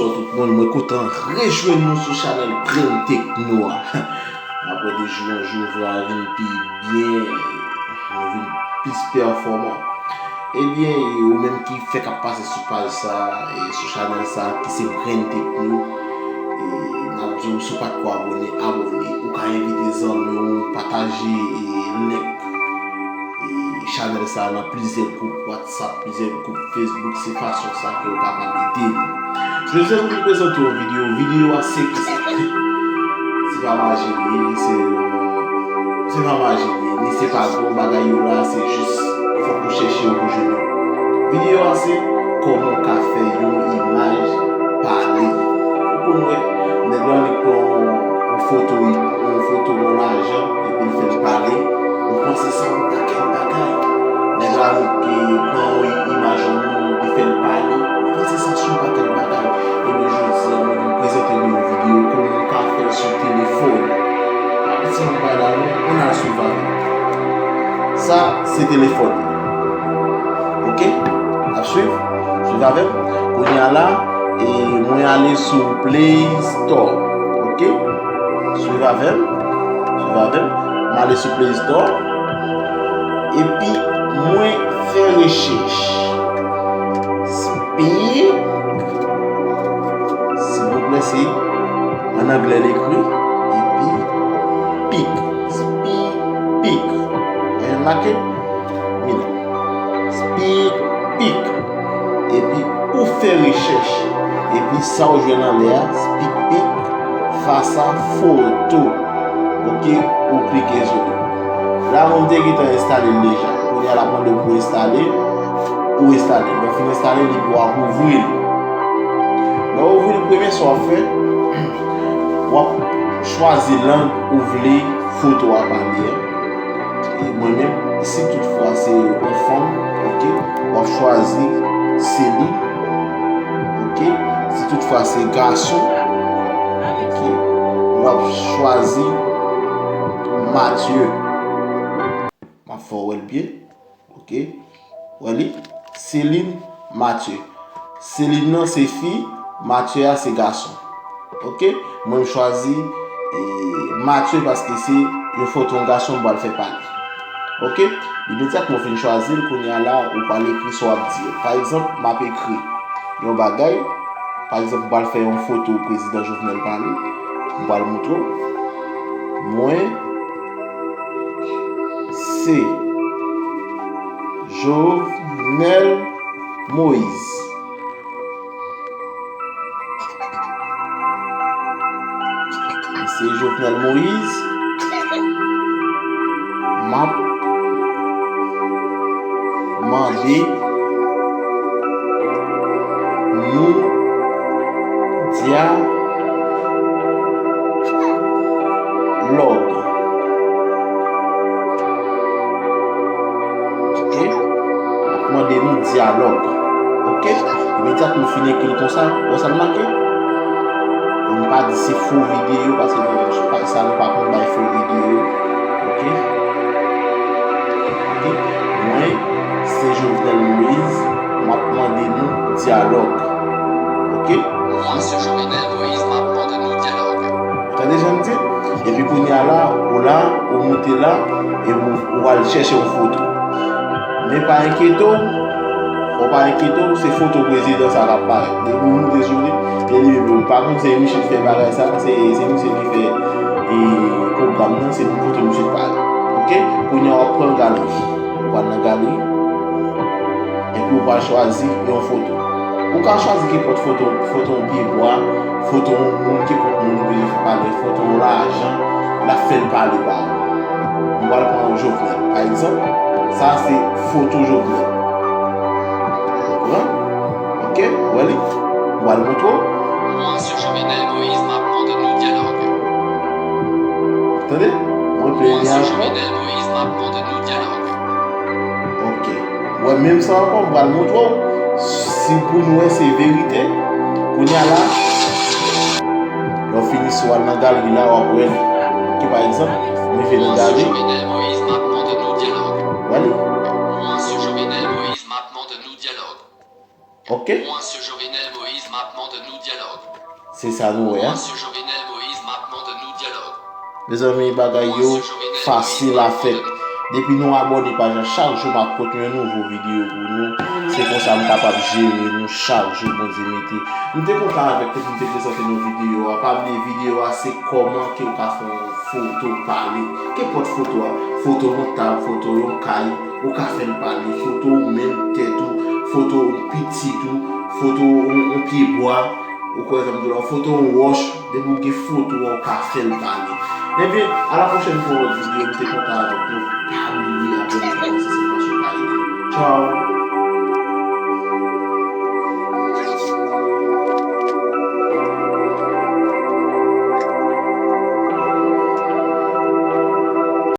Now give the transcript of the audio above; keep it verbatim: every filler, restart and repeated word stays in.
Bonjou tout moun, mwen kontan rejwenn nou sou chanèl Grenn Tekno a. Apre de jou an jou, nou vin pi byen, nou vin plis pèfòman. Ebyen, ou menm ki fèk ap pase sou paj sa, e sou chanèl sa, ki se Grenn Tekno, e n ap di w, si w pa t ko abòne, abòne. Ou ka envite zanmi w, pataje, e, link, e, chanèl sa nan plizyè gwoup WhatsApp, plizyè gwoup Facebook, se fason sa ke w kapab ede nou. Jodi a, nou vin prezante yon videyo. Videyo a se kisa? Se pa maji li ye, se, se pa maji li ye, ni se pa gwo bagay yo la, se jis fòk ou chèche yo pou jwenn yo. Videyo a se kòman w ka fè yon imaj pale. Ou konn wè, nèg lan li pran yon, yon foto, yon foto nan lajan, epi l fè l pale. Ou panse sa yon pakèt bagay. Nèg la li pran yon imaj yon moun, li fè l pale. Ou panse sa se yon pakèt bagay. Ebyen, jodi a, mwen vin prezante nou yon videyo kòman w ka fè l sou telefòn. Pa piti nan bagay la, non. Ann al swiv avè m. Sa, se telefòn. Ok? N ap swiv? Swiv avè m. Kounye a la, e mwen ale sou Play Store. Ok? Swiv avè m. Swiv avè m. M ale sou Play Store. Epi, mwen fè rechèch. Speak. Silvouplè, se an anglè l ekri. Epi, pic. Speak. Pic. Ou wè jan l make? Mila. Speak pic. Epi ou fè rechèch. Epi sa w jwenn anlè a, speak pic, fas a foto. Ok, ou klike sou li. La, mwen te gentan enstale l deja. Kounye a l ap mande w pou enstale, ou enstale. Lè w fin enstale li, epi w ap ouvri l. Lè w ouvri l, premye sa w ap fè, w ap chwazi lang ou vle foto a pale a. E mwen menm, si toutfwa se yon fanm, ok, w ap chwazi Celine, ok. Si toutfwa se gason, ok, w ap chwazi Mathieu. M ap fè w wè l byen. Ok. Wè li? Celine Mathieu. Celine nan se fi, Mathieu a se gason. Ok? Mwen m chwazi, e, Mathieu paske se yon foto yon gason m pral fè pale. Ok? Imedyatman w fin chwazi l, kounye a la, ou pral ekri sa w ap di a. Pa egzanp, m ap ekri yon bagay. Pa egzanp, m pral fè yon foto prezidan Jovenel pale. M pral montre w. Mwen, se Jovenel Moïse. Se Jovenel Moïse. M ap mande nou dyalòg. Ok? M ap mande nou dyalòg. Ok? Imedyatman m fin ekri l konsa, wè sa l make? Pou n pa di se fo videyo, paske nou, sou paj sa, nou pa konn bay fo videyo. Ok? Ok? Mwen, se Jovenel Moïse, m ap mande nou dyalòg. Ok? Mwen, se Jovenel Moïse, m ap mande nou dyalòg. Ou tande jan m di? Epi kounye a la, ou la, ou moute la, e ou, ou al chèche yon foto. Men pa enkyete w, fò w pa enkyete w, se foto prezidan sa k ap parèt. Depi w moute sou li, e li menm, ou pa konn se misye ki fè bagay sa, se, se misye ki fè, e, pwogram nan, se pou foto misye parèt. Ok? Kounye a w ap pran galeri. Ou pral nan galeri. Epi ou pral chwazi yon foto. Ou ka chwazi kenpòt foto, foto yon pyebwa, foto yon moun, kenpòt moun ou bezwen fè pale, foto yon lajan, l ap fè l pale ba ou. M pral pran Jovenel, pa egzanp. Sa se foto Jovenel. Ou konprann? Ok, ou wè li? M pral montre w. Mwen, se Jovenel Moïse, m ap mande nou dyalòg. Tande? Mwen plede ankò. Mwen, se Jovenel Moïse, m ap mande nou dyalòg. Ok. Wè, menm sa ankò, m pral montre w. Si pou nou wè se verite. Kounye a la, lè w fini, si w al nan galeri la, w ap wè li. Ok, pa egzanp, m rive nan galeri. Wè li? Ok? Map mande nou dyalòg. Se sa nou wè a. Mwen se Jovenel Moïse, map mande nou dyalòg. Mezanmi, bagay yo fasil a fèt. Depi nou abòne paj la, chak jou m ap pote yon nouvo videyo pou nou. Se konsa m kapab jere nou chak jou Bondye mete. M te kontan avèk nou pou m te prezante nou videyo a. Pa bliye videyo a se kòman ke w ka fè yon foto pale. Kenpòt foto a, foto yon tab, foto yon kay, ou ka fè l pale. Foto ou menm tèt ou, foto yon pitit ou, foto yon, yon pye bwa, ou kwè sa m di w la, foto yon wòch, depi w gen foto a, ou ka fè l pale. Ebyen, a la pwochèn pou yon lòt videyo, m te kontan avèk nou. Pa bliye abòne, kòmanse se fason pa ede. Tchaw!